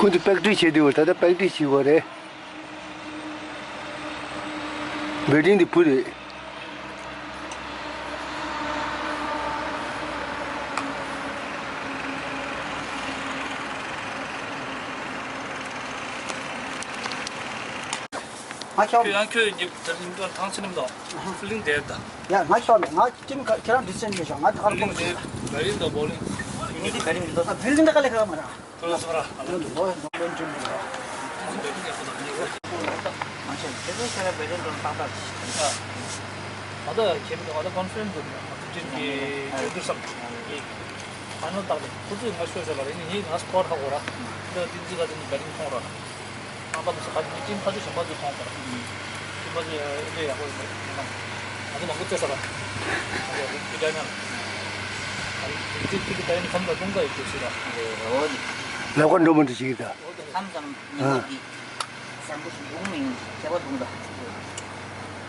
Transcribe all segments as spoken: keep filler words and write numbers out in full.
ཁོང་ཚོ་པེག་ཊི་རིས་བྱེད་དུས་ད་ལྟ་པེག་ཊི་རིས་བྱེད་དགོས་རེད། བེ་ཏིང་འདི་བུ་རེད། ང་ཁྱོད། ཁྱོད་ཡང་ཁྱོད་ཀྱི་དེར་ཡིན་དོན་ཐང་ཆེན་མི་འདུག་ཧྥི་ལིང་དེར་ད། ཡ་ང་ཁྱོད་ནས་ང་ཅིམ་ཁ་ཁྱེད་རང་འདྲི་སེམས་ཡོད་ཤག་ང་ད་ག་རང་ཧྥི་ལིང་དེ་བེ་རིང་དང་བོ་ལིང་། ངས་དེ་བེ་རིང་མི་འདུག་ད་བེ་རིང་ད་ག་ལས་ཁ་མ་ར། ཐོ་ལ་སོ་ར། ལོ་ལོ་ལོ་ལོ་འགྲིམ་མི་འདུག་ང་ཚོ་བེ་རིང་ཡག་པོ་དང་ཉེ་བོ། མ་བྱས་ཁྱེད་ཚོ་ཁྱེད་རང་བེ་རིང་དང་ཏག་ཏག་ཅིག་ད་ད་ཁྱེད་མི་འདུག་ང་ད་ཀོན་ཧྥི་རེན་སི་འདུག་ང་ཚོ་ཅིམ་གྱི་འགྲན་བསྡུར་བསམ་གྱི། ཕ་ནོར་བཏགས་ཏེ་ཁོ་ཚོས་ང་ཤོད་ཟེར་བ་རེད། ངས་ང་སྐོར་ཧ་གོ་ར། འདི་ཏིན་ཙི་ག་ཚོད་ནས་བེ་རིང་མཐོང་ར། ཨང་པ་མི་སུ་ག་ཚོད་ནས་ཅིན་ཁ་ཚོད་གཞན་པ་ཚོས་མཐོང་ར། ཅིན་པ་ཚོས་ཨེ་འདྲ་ཡག་པོ་ཡོད་མ་རེད། ང་ཚོ་མང་པོ་རྩེ་ས་ར། ང་ཚོ་ཡག་པོ་ཅིག་ཡ་ཉག་ཨ་རི་ཏིན་ཙི་ཁྱེད་ཀྱི་ད་ཡིན་ཁམས་ལ་ལུང་པ་ཡོད་ཅོག་ཞིག་ར། ལབ་ཀ་འགྲོ་མི་འདུག་ཞིག་ད། ཁམས་ཙམ་ཉིན་མོ་འདི། བཟང་པོ་ཞིག་འདུག་མི་ཡོང་མཁས་པ་འདུག་ད། ག་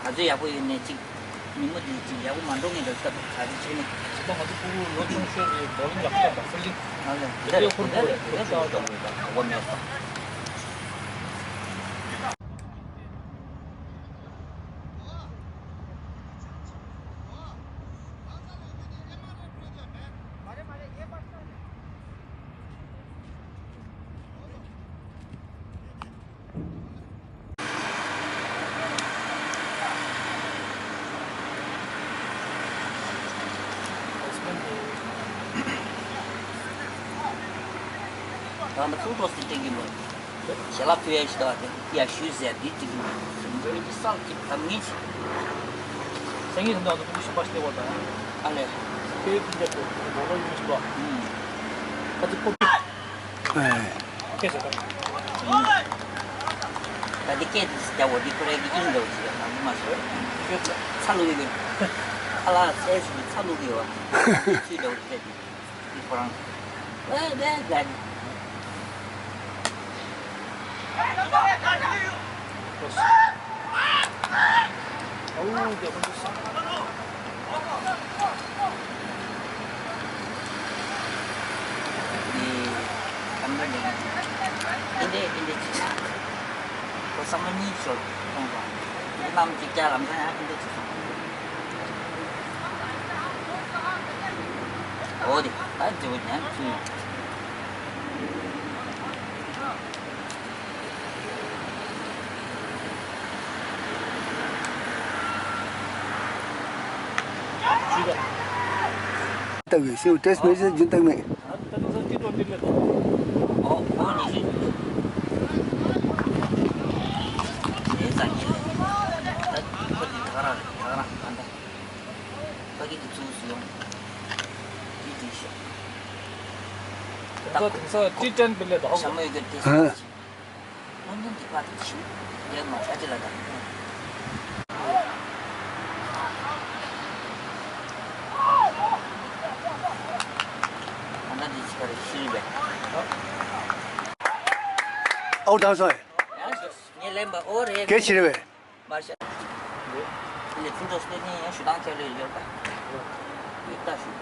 ཚོད་ཡག་པོ་ཡོད་ནས་ཅིག་ཉིན་མོ་འདི་ཅིག་ཡག་པོ་མ་འགྲོ་ངེས་འདྲ་སྐབས་ག་རེ་བྱས་ནས། ད་ང་ཚོ་ཕྲུ་གུ་ལོ་ཆུང་ཤོས་ཀྱི་བོ་ལིང་ཡག་པོ་ད་ཧྥི་ལིང་། ང་ལ་འདི་འདི་འདྲ་ལས་ཁུར་འདི་འདྲ་པོ་ལས་འདི་འདྲ་ཞུ་སྐྱོང་དགོས་ད་གོ་བ་མེད་ད། ད་ནི་ཕུ་ཏོ་སི་ཏེ་གི་ལོ། ཞལ་ལག་ཕུལ་ཡ་ཞིག་དང་ཡ་ཞུས་ཟེར་འདི་ཅིག་གི་ལོ། འདི་ས་ཅིག་ད་ངེས་ཤིག་སང་ཉིན་ད་ནི་ཕུ་ཤི་པ་ཤི་བ་དང་། ཨ་ལེ། ཁྱེད་ཀྱི་འདི་ལོ་ལོ་ཡིན་ཤི་བ། ཁ་ཚི་ཕུ། ཨེ། ཁྱེད་ཟེར་ད། ད་འདི་སྐད་དུ་ཟེར་བ་འདི་ཁོ་རའི་གི་ཨིན་འདྲ་བོ་ཞིག་ཡོད་ན་མ་ཤོད། ཤོད་ཚ་ལུག་གི་ཡོད། ཁ་ལག་ཟས་ཞིག་ཚ་ལུག་གི་ཡོད། ཚུལ་འདྲ་བོ་ཞིག་རེད། འདི་ཁོ་རང་། ཨེ་ལས་ལས། ཨོ་དེ་ཁོ་ཚོ་ས། འདི་གང་འདྲ་འདྲ་གི་འདི་འདྲ་འདི་འདྲ་ཅིག་ས། ཁོ་ཚང་མ་གཉིས་ཤོར་གཏོང་དང་། འདི་རྣམས་ཀྱི་སྐྱ་ལམ་སང་ཡང་འདི་འདྲ་ཅིག་སོང་། འོ་དེ་ད་འདྲ་བོ་ཉན་ཚུལ། བཏབ་ཡོད་ཞེས་ཏེས་མེད་ཅེས་རྒྱུན་བཏབ་མེད། ཨོ་ཨོ་ནི་ཤི། ཨེ་ཙང་ཉི་ལེ། ད་ཁོ་དེ་ད་ག་རང་ད་ག་རང་ད་ད། ཕ་གི་དེ་ཚུགས་སུ་ཡོང་། དེ་དེ་ཤི། ད་ཁོ་དེང་སང་ཏི་ཊེན་པི་ལེ་ད་ཧོ། ཞྭ་མོ་ཡོད་གི་དེ། ཨ། སྔོན་ཐོན་གྱི་པར་དེ་ཤི། ཡང་ང་ཆ་ཅི་ལ་ད། ཨ་ན་དེ་ཅི་ག་རེ་ཤི་རེད་པས། ཨའུ་ཊི་བཏང་སོང་ངས། ངས་ལེན་པ་ཨོ་རེད། གལ་ཆེ་རེད་པས། མར་ཤ། ལས་ཕུལ་འགྲོ་སྟེ་ནས་ཡང་ཞུ་སྟངས་ཁྱེར་ལས་ཡོད་པ། ཡིག་ལྟ་ཞུ།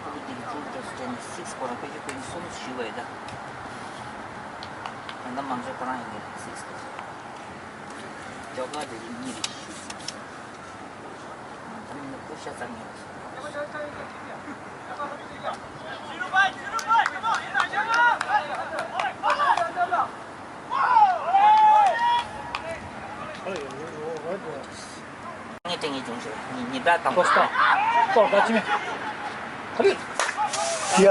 ཕུ་གུ་འདི་ཕུལ་འགྲོ་སྟེ་ནས་སིགས་ཁོ་རང་དཔེ་ཆ་ཀུན་གསུམ་ཞུས་པ་ཡིན་ད། ད་ལྟ་མང་ཤོས་ཁོ་རང་ཡིན་ངེས་སིགས་ཁོ། ཇོ་ག་དེ་རིགས་གཉིས་རེད་ཞུས་སོང་། ད་མི་ནི་ཕུ་ཤ་ཚ་ངེས་རེད། ངས་དྲན་ངེས་བྱུང་ཞེས་ཉི་ཉི་ཟླ་དང་། ཏོག་ཏོག་ད་ཅི་མེད། ཧ་ལི། ཡ།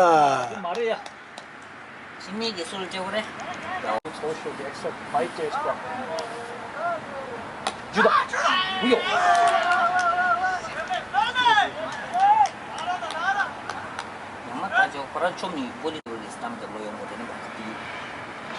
དེ་མ་རེད་ཡ། ཞིང་ནས་ཀྱི་སྲོལ་བཅོས་པ་རེད། ཡའོ་ཚོ་ཤོ་གེ་སོ་ཕའི་ཅེས་པ། ཇུ་ད། ཧུ་ཡོ། ཡང་ན་ད་ཅོ་ཁོ་རང་ཆོམ་ནི་བོ་ལི་བོ་ལི་སི་ཏམ་གྱི་ལོ་ཡོང་གོ་དེ་ནི་བ་ཏི། ད་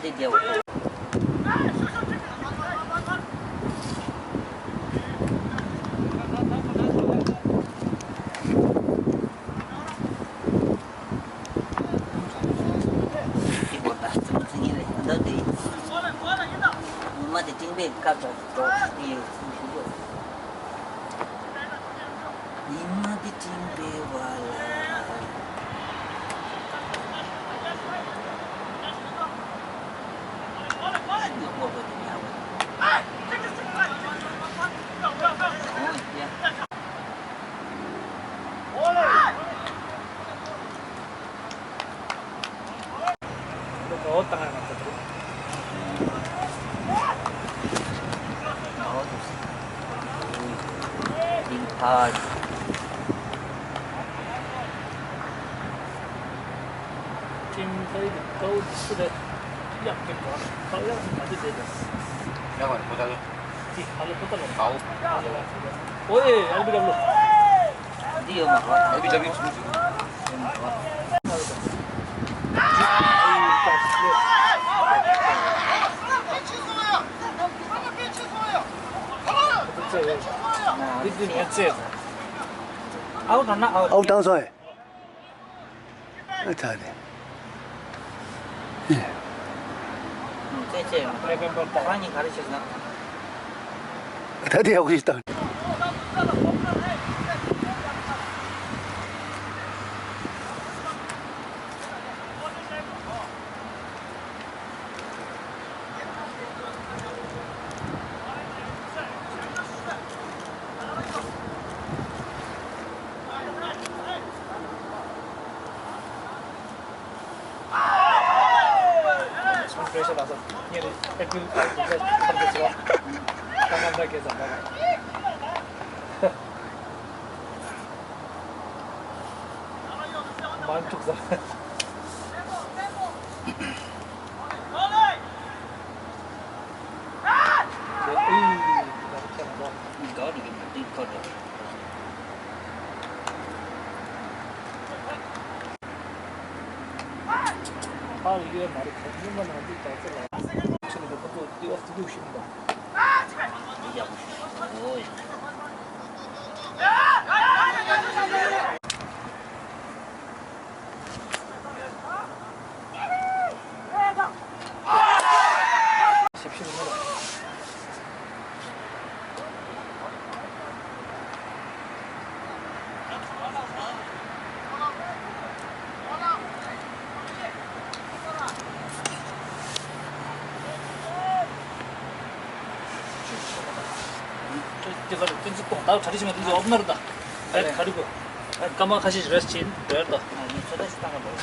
དེ་རྒྱལ་བ། དེ་གོ་ད་ཙམ་ཙམ་ཡིན་རེད་འདུག་དེ། ཉི་མ་དེ་སྤྲིན་པའི་སྐབས་དང་འགྲོགས་ཏེ་ཡོད་ཚུལ་ཞུ་དགོས། ཉི་མ་འདི་སྤྲིན་པའི་བར་ལ། འདི་ཡོད་མ་རེད། ཨེ་བི་ཌབ་ལིའུ་ཚུགས་ཚུགས། ཡོད་མ་རེད། འདི་འདི་ངས་རྩེད། ཨའུ་བཏང་ན་ཨའུ། ཨའུ་བཏང་སོང་ཨེ། ཨ་ད་དེ། ཨེ། ཅེ་ཅེ། ད་གཉིས་ག་རེ་བྱེད་ན། ད་དེ་ཡག་པོ་ཞིག་བཏང་། མང་ཚོགས་ས། དེ་ག་རེ་ཏན་ཙི་གཏོང་ད་གྲ་སྒྲིག་བྱེད་མ་ཏན་ཙི་ཨོབ་ནར་ད་ཨེ་ག་རེ་གོ། སྐར་མ་ཁ་ཤས་རེས་བྱེད་འགྲོ་ཡར་ད། ང་ཚོ་ད་ཞིག་བཏང་ག་འགྲོ།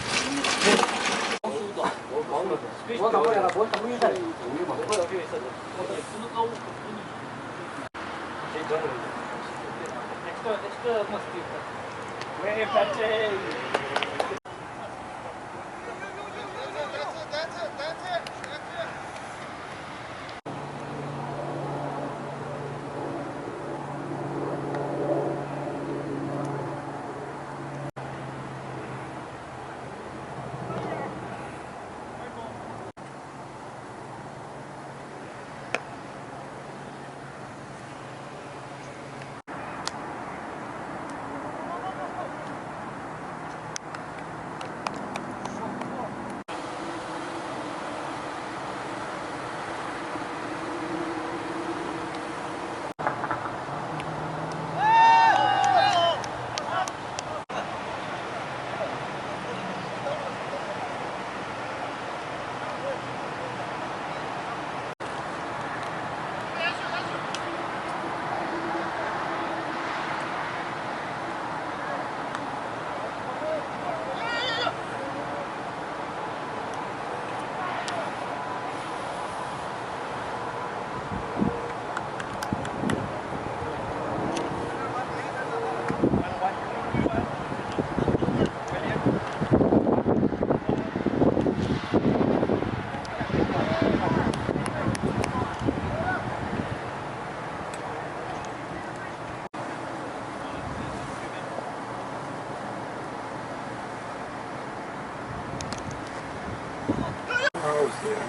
Yeah.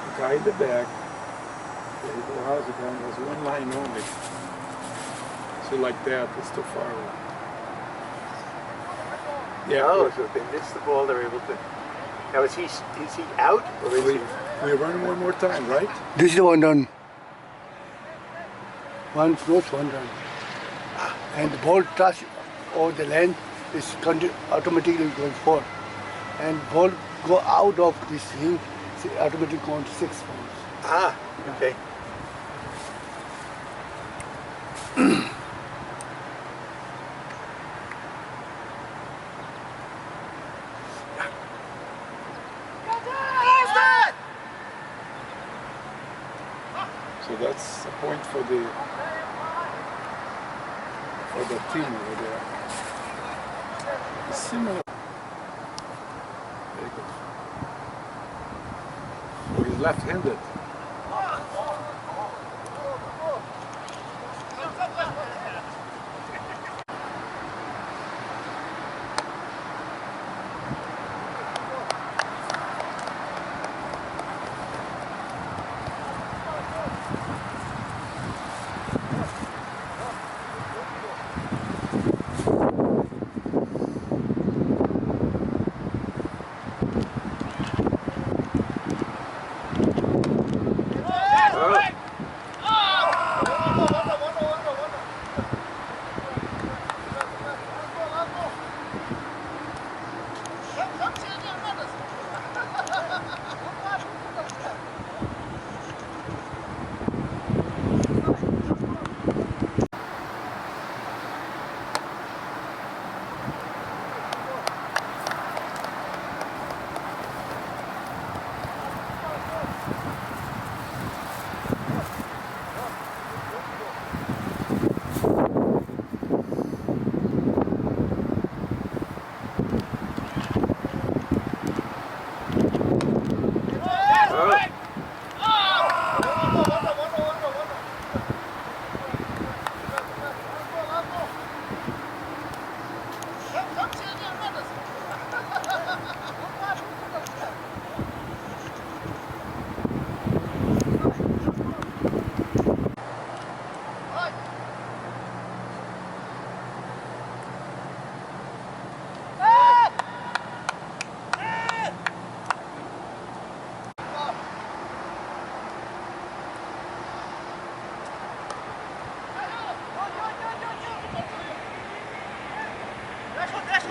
The guy in the back, the, the house account has one line only. So like that, it's too far away. Yeah. Oh, yeah. So if they miss the ball, they're able to. Now, is he, is he out or is we, he? We run one more time, right? This is the one done. One close, one run. And the ball touch or the line is conti- automatically going forward. And ball go out of this thing, it's automatically going to six points. Ah, okay. So that's a point for the for the team over there. Similar. Very good. Oh, he's left-handed.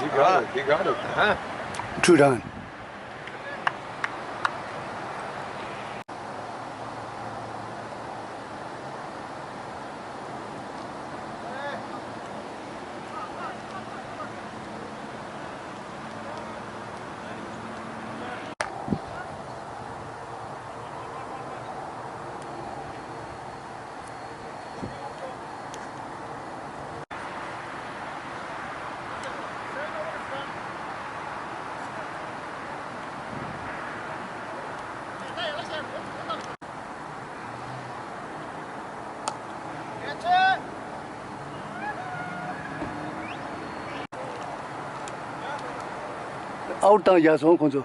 He got it. He got it. Huh? Two down. ཨའུ་ཊི་བཏང་ཡར་སོང་ཁོང་ཚོ།